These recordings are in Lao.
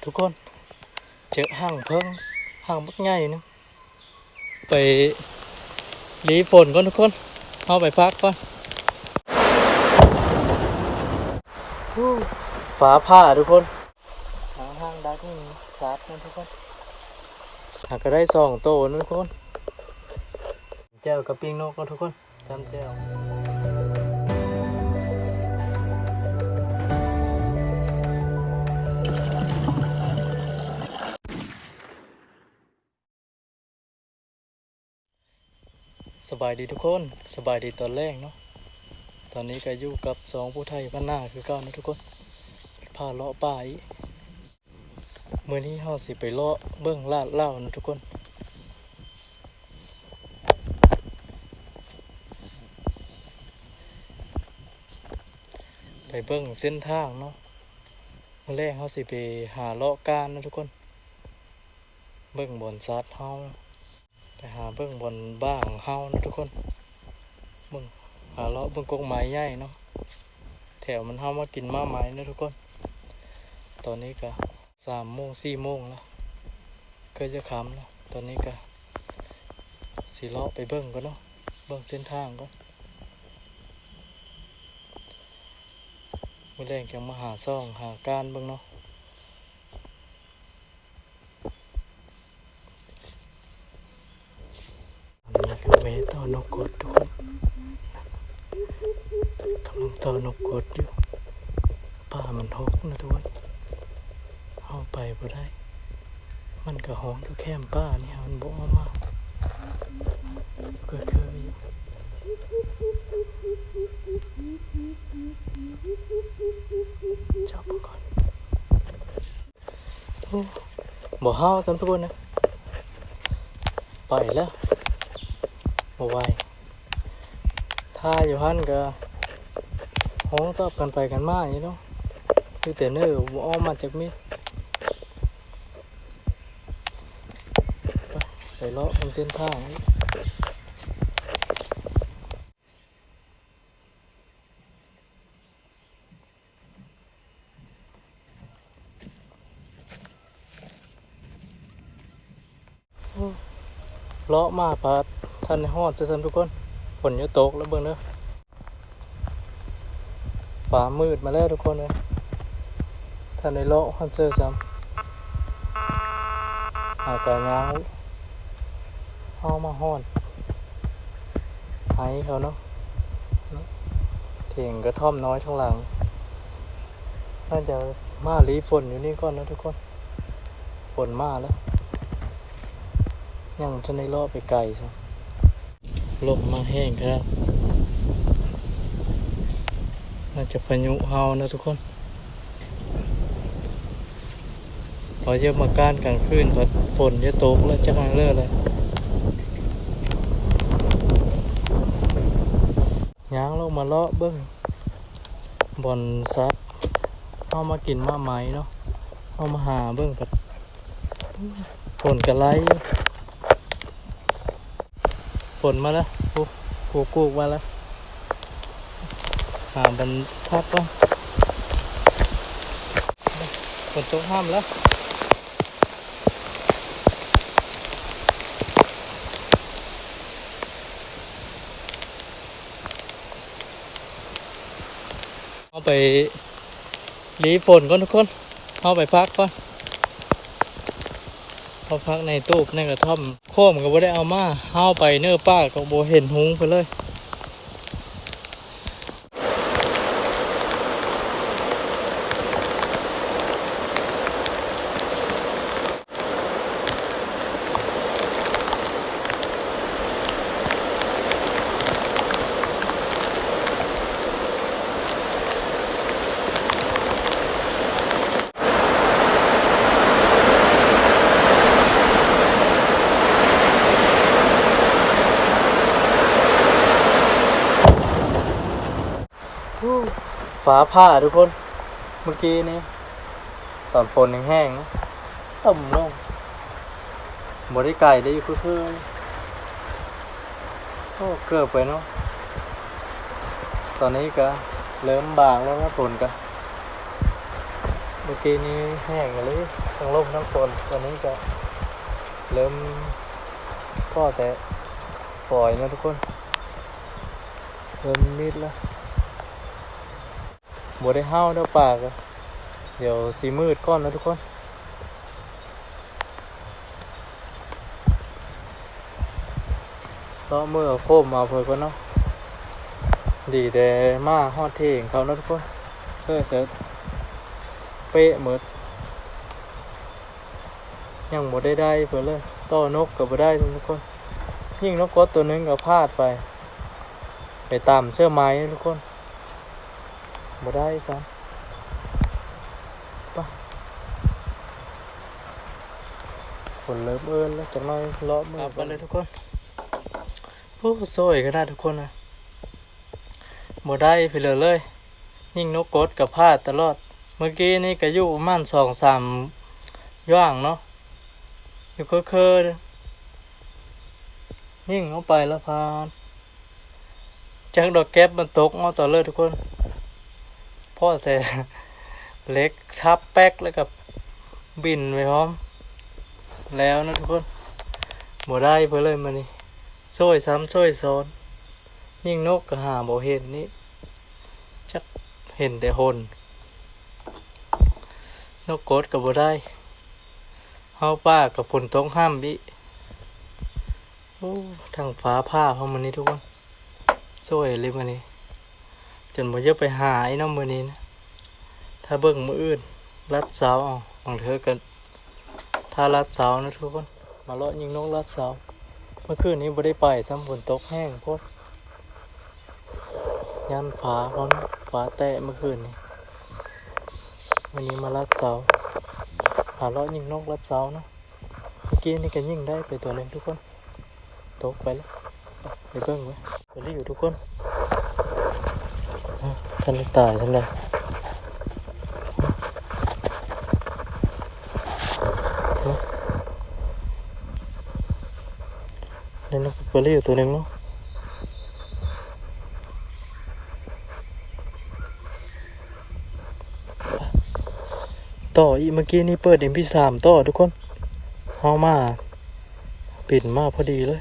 ທຸກຄົນ ເຈີຮັງເຜິ້ງ ຮັງບັກໃຫຍ່ໜຶ່ງ ໄປຫຼີຝົນກ່ອນທຸກຄົນ ເຮົາໄປພັກກ່ອນ. ຟ້າຜ່າທຸກຄົນ ທາງຫ້າງດັກນີ້ສັດນະທຸກຄົນ ຫາກະໄດ້ສອງໂຕນະທຸກຄົນ ແຈ່ວກັບປີ້ງນົກເນາະທຸກຄົນ ຈ້ຳແຈ່ວ. ສະບາຍດີທຸກຄົນ ສະບາຍດີຕອນແລງເນາະ. ຕອນນີ້ກະຢູ່ກັບສອງຜູ້ໄທບ້ານນາຄືເກົ່າເນາະທຸກຄົນ ພາເລາະປ່າອີກ. ມື້ນີ້ເຮົາຊິໄປເລາະເບິ່ງລາດເຫຼົ້າເນາະທຸກຄົນ ໄປເບິ່ງເສັ້ນທາງເນາະ. ມື້ແລງເຮົາຊິໄປຫາເລາະການເນາະທຸກຄົນ ເບິ່ງບ່ອນສັດເຮົາ ໄປຫາເບິ່ງບ່ອນບ້ານເຮົາເນາະທຸກຄົນ ເບິ່ງ ຫາເລາະເບິ່ງກົກໄມ້ໃຫຍ່ເນາະ ແຖວມັນເຮົາມາກິນໝາກໄມ້ເນາະທຸກຄົນ. ຕອນນີ້ກະສາມໂມງສີ່ໂມງລະ ເກືອບຈະຄ່ຳລະ. ຕອນນີ້ກະຊິເລາະໄປເບິ່ງກ່ອນເນາະ ເບິ່ງເສັ້ນທາງກ່ອນ ມື້ແລງຈັ່ງມາຫາຊ່ອງຫາການເບິ່ງເນາະ. ອັນນີ້ຄືແມ່ຕໍ່ນົກກົດທຸກຄົນ ກຳລັງຕໍ່ນົກກົດຢູ່ ປ່າມັນຮົກນະທຸກຄົນ ເຮົາໄປບໍ່ໄດ້ ມັນກະຮ້ອງຢູ່ແຄມປ່ານີ້ ມັນບໍ່ອອກມາ ຄືໆຢູ່ ຈັບເບິ່ງກ່ອນ. ໂອ້ ບໍ່ເຫົ່າຊ້ຳທຸກຄົນເອີຍ ໄປແລ້ວ ບໍ່ໄຫວ ຖ້າຢູ່ຫັ້ນກະຮ້ອງຕອບກັນໄປກັນມາຢູ່ເນາະ ຢູ່ແຕ່ເນີ ບໍ່ອອກມາຈັກເມັດ. ໄປ ໄປເລາະເບິ່ງເສັ້ນທາງ. ໂອ້ ເລາະມາພັດທັນໄດ້ຮອດຊະຊັ້ນທຸກຄົນ ຝົນຈະຕົກແລ້ວເບິ່ງເດີ ຟ້າມືດມາແລ້ວທຸກຄົນເອີຍ ທັນໄດ້ເລາະຮອດເຊີຊ້ຳ ຫາກະຍ່າງ ເຮົາມາຮອດໄຮ່ເຂົາເນາະ ຖຽງກະທ່ອມນ້ອຍທາງຫຼັງ ໜ້າຈະມາຫຼີຝົນຢູ່ນີ້ກ່ອນເນາະທຸກຄົນ ຝົນມາແລ້ວ ຍັງບໍ່ທັນໄດ້ເລາະໄປໄກຊ້ຳ ລົມມາແຮງຄັກ ໜ້າຈະພາຍຸເຫົ່າເນາະທຸກຄົນ. ພໍຢາມມາການກາງຄືນພັດຝົນຈະຕົກແລ້ວ ຈັກແນວເລີຍ ຍ່າງລົງມາເລາະເບິ່ງບ່ອນສັດ ເຮົາມາກິນໝາກໄມ້ເນາະ ເຮົາມາຫາເບິ່ງພັດ ຝົນກະໄລ່ຢູ່. ຝົນມາແລ້ວ ໂອ້ ກູກໆມາແລ້ວ ຫາບ່ອນພັກກ່ອນ ຝົນຕົກຫ້ຳແລ້ວ ເຮົາໄປຫຼີຝົນກ່ອນທຸກຄົນ ເຮົາໄປພັກກ່ອນ ເຮົາພັກໃນຕູບໃນກະທ່ອມ ໂຄມກະບໍ່ໄດ້ເອົາມາ ເຮົາໄປເນີປ່າກະບໍ່ເຫັນຮຸງເພິ່ນເລີຍ. ຟ້າຜ່າທຸກຄົນ ມື້ກີ້ນີ້ ຕອນຝົນແຮງໆນະ ຕຶ້ມລົງ ບໍ່ໄດ້ໄກເດ້ ຢູ່ຄືໆ ໂອ້ ເກືອບໄປເນາະ ຕອນນີ້ກະເລີ່ມບາງແລ້ວນະ ຝົນກະ ເ ມື້ກີ້ນີ້ແຫ້ງອີ່ຫຼີ ທັງລົມທັງຝົນ. ຕອນນີ້ກໍເລີ່ມພໍ້ແຕ່ຝອຍເນາະທຸກຄົນ ເລີ່ມມິດແລ້ວ. ບໍ່ໄດ້ເຫົ່າດອກປາກະ ດຽວຊິມືດກ່ອນເນາະທຸກຄົນ. ເລາະເມືອໂຄມເອົາເພິ່ນກ່ອນເນາະ. ດີແຕ່ມາຮອດເຖງເຂົາເນາະທຸກຄົນ. ເອີ ເສີດເປະໝົດ ຍັງບໍ່ໄດ້ໄດ້ເພິ່ນເລີຍ. ຕໍ່ນົກກໍບໍ່ໄດ້ເນາະທຸກຄົນ. ຍິງນົກກົດຕົວໜຶ່ງກໍພາດໄປ ໄປຕຳເສື້ອໄມ້ເນາະທຸກຄົນ. ບໍ່ໄດ້ຊ້ຳ. ປະ ຄົນເລີ່ມເອີ້ນແລ້ວ ຈັກໜ້ອຍເລາະເມືອ ກັບກັນເລີຍທຸກຄົນ. ໂອ້ ໂຊຍຂະໜາດທຸກຄົນນະ ບໍ່ໄດ້ເພິ່ນເລີຍ. ຍິງນົກກົດກໍພາດຕະຫຼອດ. ມື້ກີ້ນີ້ກໍຢູ່ປະມານສອງສາມຢ່າງເນາະ ຢູ່ເຄີໆ ຍິງອອກໄປແລ້ວພາດ ຈັກດອກແກັບມັນຕົກເອົາຕະເລີດທຸກຄົນ. ພໍ້ແຕ່ເຫຼັກທັບແປັກແລ້ວກໍບິນໄປພ້ອມແລ້ວນະທຸກຄົນ. ບໍ່ໄດ້ເພິ່ນເລີຍມື້ນີ້ ໂຊຍຊ້ຳໂຊຍຊ້ອນ. ຍິງນົກກໍຫາບໍ່ເຫັນນີ້ ຈັກເຫັນແຕ່ຫົນ. ນົກກົດກໍບໍ່ໄດ້ ເຫົ່າປາກກໍຝົນຕົກຫ້ຳອີກ. ໂອ້ ທັງຟ້າຜ່າພ້ອມມື້ນີ້ທຸກຄົນ. ໂຊຍເລີຍມື້ນີ້ ຈົນບໍ່ຢາກໄປຫາອີກເນາະມື້ນີ້ນະ. ຖ້າເບິ່ງມື້ອື່ນລັດເຊົ້າເອົາ ບາງເທື່ອກໍຖ້າລັດເຊົ້ານະທຸກຄົນ. ມາເລາະຍິງນົກລັດເຊົ້າ. ເມື່ອຄືນນີ້ບໍ່ໄດ້ໄປຊ້ຳ ຝົນຕົກແຮງໂພດ ຢ້ານຟ້າເພາະຟ້າແຕະເມື່ອຄືນນີ້. ມື້ນີ້ມາລັດເຊົ້າ ຫາເລາະຍິງນົກລັດເຊົ້າເນາະ. ເມື່ອກີ້ນີ້ກໍຍິງໄດ້ໄປຕົວໜຶ່ງທຸກຄົນ ຕົກໄປແລ້ວ. ໄປເບິ່ງເວີຍ ໄປລີ້ຢູ່ທຸກຄົນ. ທັນໄດ້ຕາຍທັນໄດ້ ນີ້ນະ ໄປລີ້ຢູ່ຕົວໜຶ່ງເນາະ. ຕໍ່ອີກ ເມື່ອກີ້ນີ້ເປີດເອັມພີສາມຕໍ່ທຸກຄົນ. ເຮົາມາ ປິ່ນມາພໍດີເລີຍ.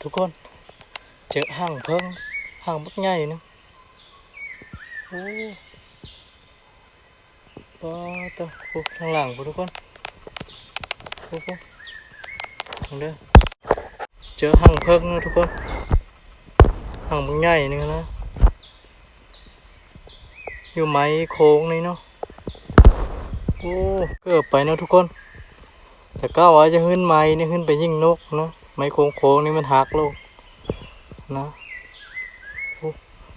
ທຸກຄົນ ເຈີຮັງເຜິ້ງ ຮັງບັກໃຫຍ່ໜຶ່ງ. ໂອ້ ປາດໂທ້ ພຸ້ນ ທາງຫຼັງພຸ້ນທຸກຄົນ ພຸ້ນ ພຸ້ນ ເບິ່ງເດີ. ເຈີຮັງເຜິ້ງເນາະທຸກຄົນ ຮັງບັກໃຫຍ່ໜຶ່ງນະ. ຢູ່ໄມ້ໂຄ້ງນີ້ເນາະ. ໂອ້ ເກືອບໄປເນາະທຸກຄົນ. ແຕ່ເກົ່າວ່າຈະຂຶ້ນໄມ້ນີ້ ຂຶ້ນໄປຍິງນົກເນາະ ໄມ້ໂຄ້ງໆນີ້ມັນຫັກລົງນະ. ໂອ້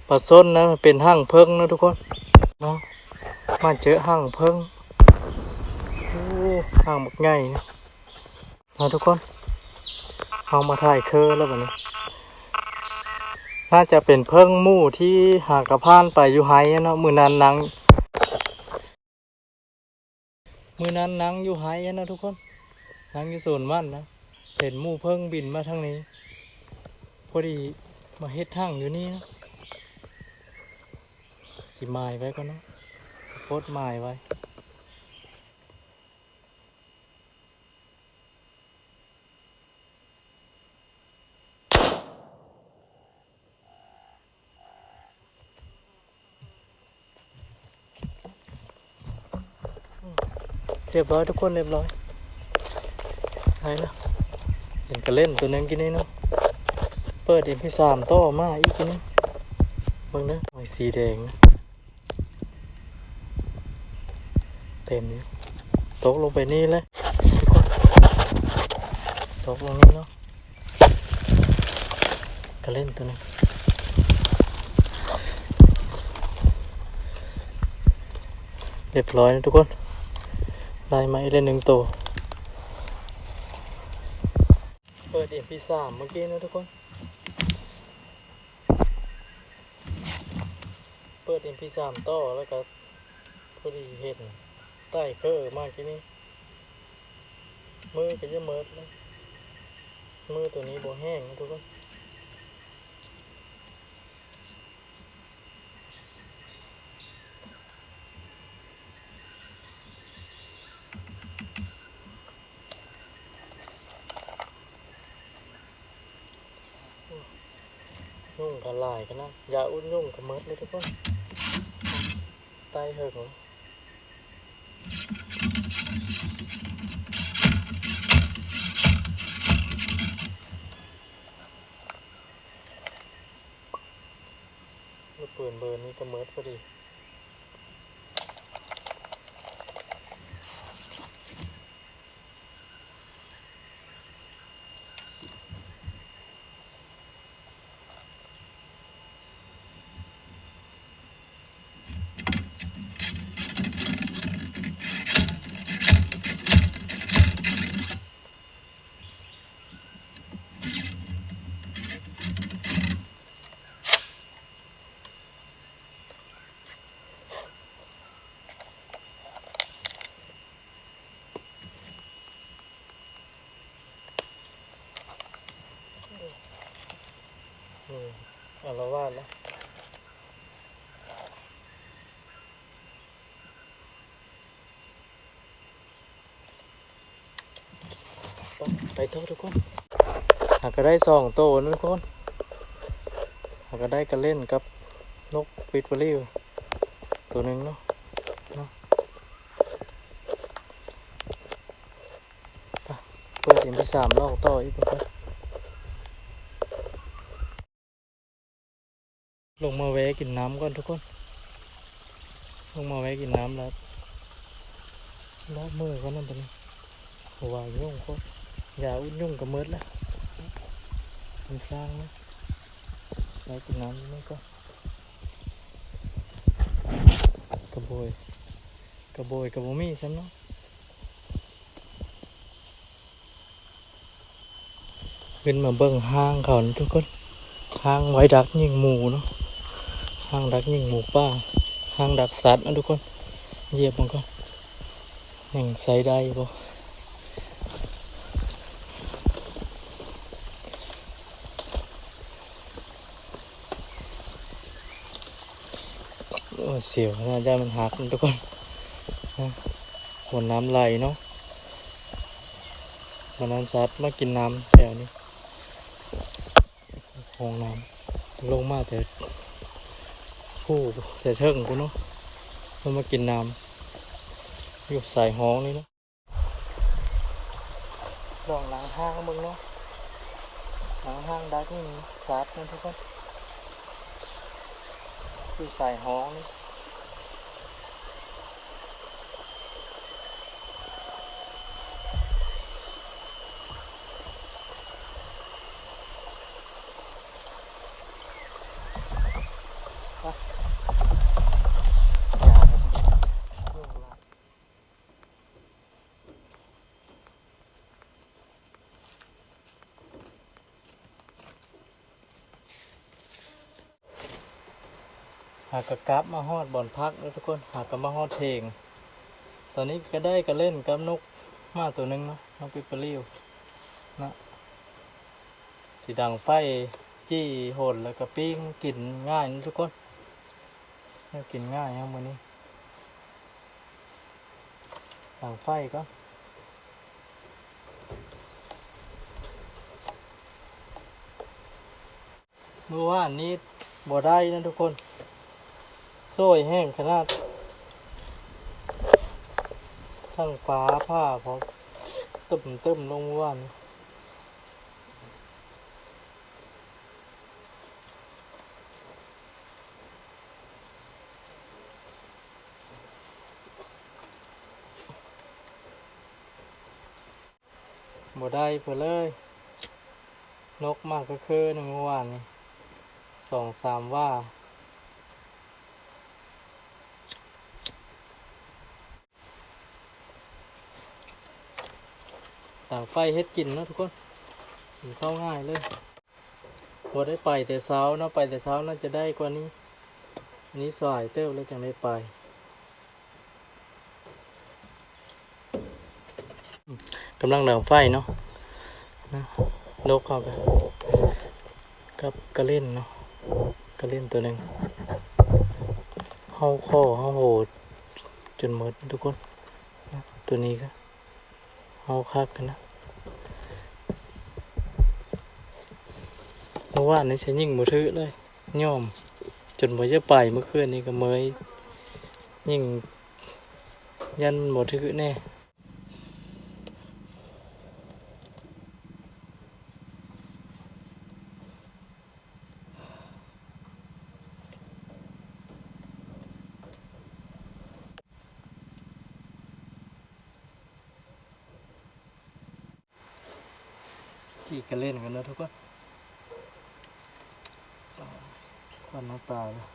ປາຊົນນະ ເປັນຮັງເຜິ້ງເນາະທຸກຄົນເນາະ. ມາເຈີຮັງເຜິ້ງ ໂອ້ ຮັງບັກໃຫຍ່ນະ. ເນາະທຸກຄົນ ເຮົາມາຖ່າຍຄືແລ້ວບັດນີ້. ໜ້າຈະເປັນເຜິ້ງໝູ່ທີ່ຫາກະຜ່ານໄປຢູ່ໄຮ່ເນາະ. ມື້ນັ້ນນັ່ງ ມື້ນັ້ນນັ່ງຢູ່ໄຮ່ເນາະທຸກຄົນ ນັ່ງຢູ່ສວນມັນນະ ເຫັນໝູ່ເຜິ້ງບິນມາທາງນີ້ ພໍດີມາເຮັດຮັງຢູ່ນີ້ນະ. ຊິໝາຍໄວ້ກ່ອນເນາະ ໂພດໝາຍໄວ້. ຮຽບຮ້ອຍທຸກຄົນ ຮຽບຮ້ອຍ. ໄດ້ລະ ເຫັນກະເລັນຕົວໜຶ່ງກີ້ນີ້ເນາະ. ເປີດເອັມພີສາມຕໍ່ມາອີກກີ້ນີ້ ເບິ່ງເດີ ຫອຍສີແດງນະ. ເຕັມຢູ່ ຕົກລົງໄປນີ້ແຫຼະ ຕົກລົງນີ້ເນາະ. ກະເລັນຕົວໜຶ່ງ ຮຽບຮ້ອຍນະທຸກຄົນ ໄດ້ມາອີກແລ້ວໜຶ່ງໂຕ. ເປີດເອັມພີສາມເມື່ອກີ້ນະທຸກຄົນ ເປີດເອັມພີສາມຕໍ່ ແລ້ວກໍພໍດີເຫັນໄຕ້ເຄີມາກີ້ນີ້. ມືກໍຈະເໝິດແລ້ວ ມືຕົວນີ້ບໍ່ແຫ້ງນະທຸກຄົນ. ຫຼາຍຂະໜາດ ຢາອຸດຍຸງກໍໝົດເລີຍທຸກຄົນ ໄຕ່ເຫິງ ປືນເບີນີ້ກໍໝົດພໍດີ. ອາລະວາດແລ້ວ. ໄປຕໍ່ທຸກຄົນ ຫາກະໄດ້ສອງໂຕນະທຸກຄົນ ຫາກະໄດ້ກະເຫຼັ້ນກັບນົກປິດປະລິວໂຕໜຶ່ງເນາະ ເນາະ ໄປ ເປີດເອັມພີສາມລອງຕໍ່ອີກເບິ່ງກ່ອນ. ລົງມາແວ່ກິນນ້ຳກ່ອນທຸກຄົນ ລົງມາແວ່ກິນນ້ຳແລ້ວ ລອບມືກ່ອນນຳບັດນີ້ ເພາະວ່າຍຸງໂຄດ ຢາອຸດຍຸງກໍໝົດແລ້ວ ມັນສ້າງນະ ແວ່ກິນນ້ຳຢູ່ນີ້ກ່ອນ ກະບວຍ ກະບວຍກໍບໍ່ມີຊ້ຳເນາະ. ຂຶ້ນມາເບິ່ງຮ່າງເຂົານະທຸກຄົນ ຮ່າງໄວ້ດັກຍິງໝູເນາະ ຮ່າງດັກຍິງໝູປ່າ ຮ່າງດັກສັດນະທຸກຄົນ ຢຽບມັນກ່ອນ ຍັງໃຊ້ໄດ້ຢູ່ບໍ່? ໂອ້ ສຽວຂະໜາດ ຢ້ານມັນຫັກນະທຸກຄົນ ໂອ້ ນ້ຳໄຫຼເນາະ ບັນດາສັດມາກິນນ້ຳແຖວນີ້ ຫ້ອງນ້ຳ ລົງມາແຕ່ພູ ແຕ່ເທິງພຸ້ນເນາະ ເພິ່ນມາກິນນ້ຳຢູ່ສາຍຮ່ອງນີ້ເນາະ. ລອງນັ່ງຫ່າງເບິ່ງເນາະ ນັ່ງຫ່າງດັກນີ້ສັດນະທຸກຄົນ ຢູ່ສາຍຮ່ອງນີ້. ຫາກະກັບມາຮອດບ່ອນພັກເດີທຸກຄົນ ຫາກະມາຮອດເຖິງ ຕອນນີ້ກະໄດ້ກະເຫຼັ້ນກັບນົກມາໂຕໜຶ່ງເນາະ ນົກປິດປະລິວນະ ຊິດັງໄຟ ຈີ່ຫົນ ແລ້ວກະປີ້ງ ກິນງ່າຍນະທຸກຄົນ ແນວກິນງ່າຍເຮົາມື້ນີ້ ດັງໄຟກ່ອນ. ມື້ວານນີ້ບໍ່ໄດ້ນະທຸກຄົນ ໂຊຍແຮງຂະໜາດ ທັງຟ້າຜ່າພ້ອມ ຕຶ້ມໆລົງມື້ວານນີ້. ບໍ່ໄດ້ເພິ່ນເລີຍ ນົກມາຄືໆໜຶ່ງມື້ວານນີ້ ສອງສາມຫວ່າ. ດັງໄຟເຮັດກິນເນາະທຸກຄົນ ກິນເຂົ້າງ່າຍເລີຍ. ບໍ່ໄດ້ໄປແຕ່ເຊົ້າເນາະ ໄປແຕ່ເຊົ້າໜ້າຈະໄດ້ກວ່ານີ້ ນີ້ສາຍເຕີບແລ້ວຈັ່ງໄດ້ໄປ. ກຳລັງດັງໄຟເນາະ ນົກເຮົາກະ ກັບກະເຫຼັ້ນເນາະ ກະເຫຼັ້ນໂຕໜຶ່ງ ເຮົາຂໍເຮົາໂຫຈົນໝົດທຸກຄົນ ໂຕນີ້ກະ ເຮົາຄັກຫັ້ນນະ ມື້ວານນີ້ໃຊ້ຍິງບໍ່ຖືກເລີຍ ຍອມ ຈົນບໍ່ຢາກໄປ. ມື້ຄືນນີ້ກໍເມີຍ ຍິ່ງຢ້ານມັນບໍ່ຖືກແດ່. ຈີ່ກະເຫຼັ້ນກັນເນາະທຸກຄົນ. ຄວັນນ້ຳຕາເລີຍ.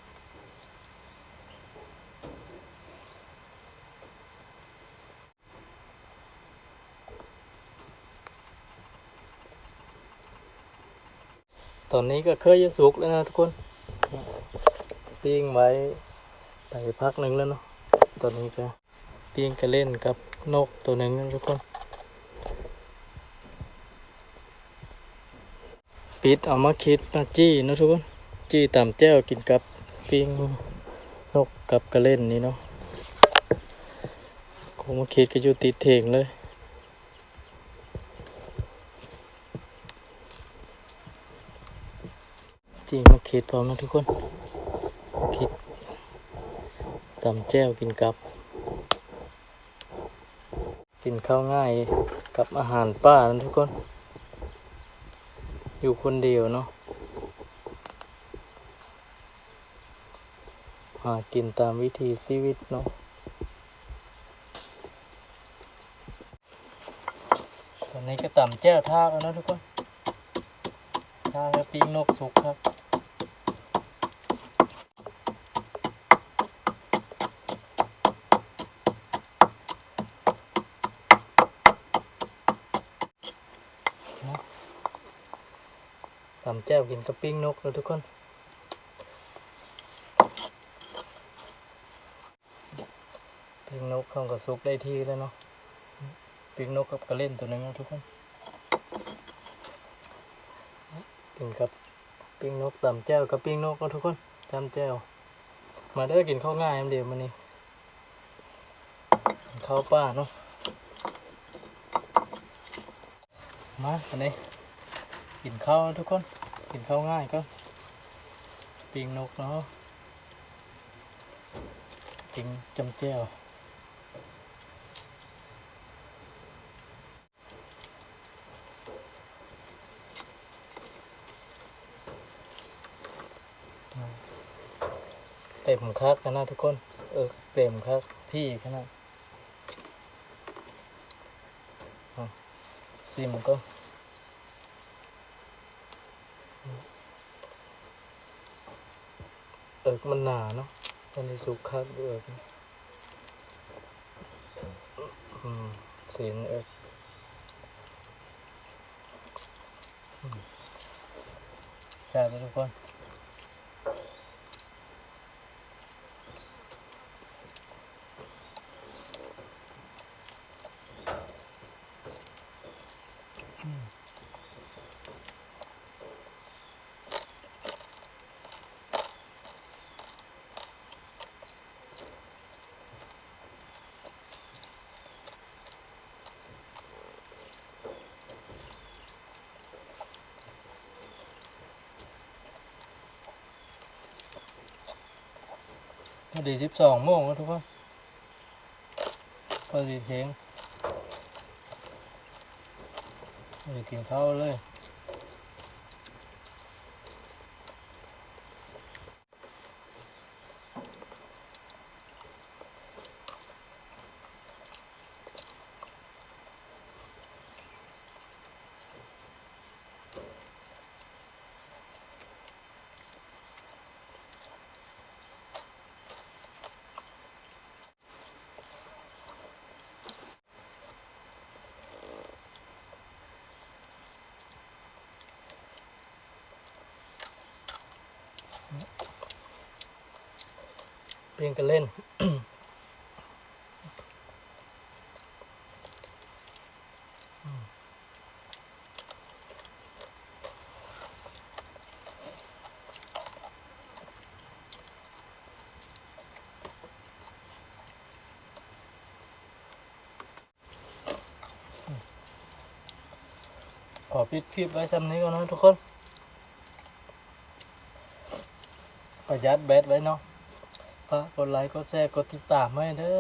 ຕອນນີ້ກໍເຄີຍຈະສຸກແລ້ວນະທຸກຄົນ. ປີ້ງໄວ້ໄດ້ພັກໜຶ່ງແລ້ວເນາະ. ຕອນນີ້ກໍ ປີ້ງກະເຫຼັ້ນກັບນົກໂຕໜຶ່ງນະທຸກຄົນ. ປິດເອົາໝາກຂິດມາຈີ່ເນາະທຸກຄົນ. ຈີ່ຕຳແຈ່ວກິນກັບປີ້ງນົກກັບກະເຫຼັ້ນນີ້ເນາະ. ໂອ້ ໝາກຂິດກໍຢູ່ຕິດເຖງເລີຍ. ຈີ່ໝາກຂິດພ້ອມນະທຸກຄົນ. ໝາກຂິດຕຳແຈ່ວກິນກັບ ກິນເຂົ້າງ່າຍກັບອາຫານປ່ານະທຸກຄົນ. ຢູ່ຄົນດຽວເນາະ ຫາກິນຕາມວິຖີຊີວິດເນາະ. ຕອນນີ້ກໍຕຳແຈ່ວຖ້າແລ້ວເນາະທຸກຄົນ. ຖ້າໃຫ້ປີ້ງນົກສຸກຄັກ. ຕຳແຈ່ວກິນກັບປີ້ງນົກເນາະທຸກຄົນ. ປີ້ງນົກເຮົາກໍສຸກໄດ້ທີ່ແລ້ວເນາະ. ປີ້ງນົກກັບກະເຫຼັ້ນໂຕໜຶ່ງເນາະທຸກຄົນ. ກິນກັບປີ້ງນົກ ຕຳແຈ່ວກັບປີ້ງນົກເນາະທຸກຄົນ. ຈ້ຳແຈ່ວ. ມາເດີ ກິນເຂົ້າງ່າຍນຳເດມື້ນີ້. ເຂົ້າປ່າເນາະ. ມາ ອັນນີ້ ກິນເຂົ້າທຸກຄົນ. ກິນເຂົ້າງ່າຍກ່ອນ. ປີ້ງນົກເນາະ ກິນຈ້ຳແຈ່ວ. ເຕັມຄັກຂະໜາດທຸກຄົນ. ເອີ ເຕັມຄັກ ພີ້ຂະໜາດ. ອາ ຊີມກ່ອນ. ເອິກມັນໜາເນາະ. ອັນນີ້ສຸກຄັກຢູ່ເອິກ. ອືມ ຊີ້ນເອິກ. ອືມ ແຊບເດີທຸກຄົນ. ພໍດີສິບສອງໂມງແລ້ວທຸກຄົນ. ພໍດີທ່ຽງ ພໍດີກິນເຂົ້າເລີຍ. ປີ້ງກະເຫຼັ້ນ. ຂໍປິດຄລິບໄວ້ຊ່ຳນີ້ກ່ອນເນາະທຸກຄົນ. ປະຢັດແບັດໄວ້ເນາະ. ຝາກກົດໄລ ກົດແຊ ກົດຕິດຕາມໃຫ້ເດີ.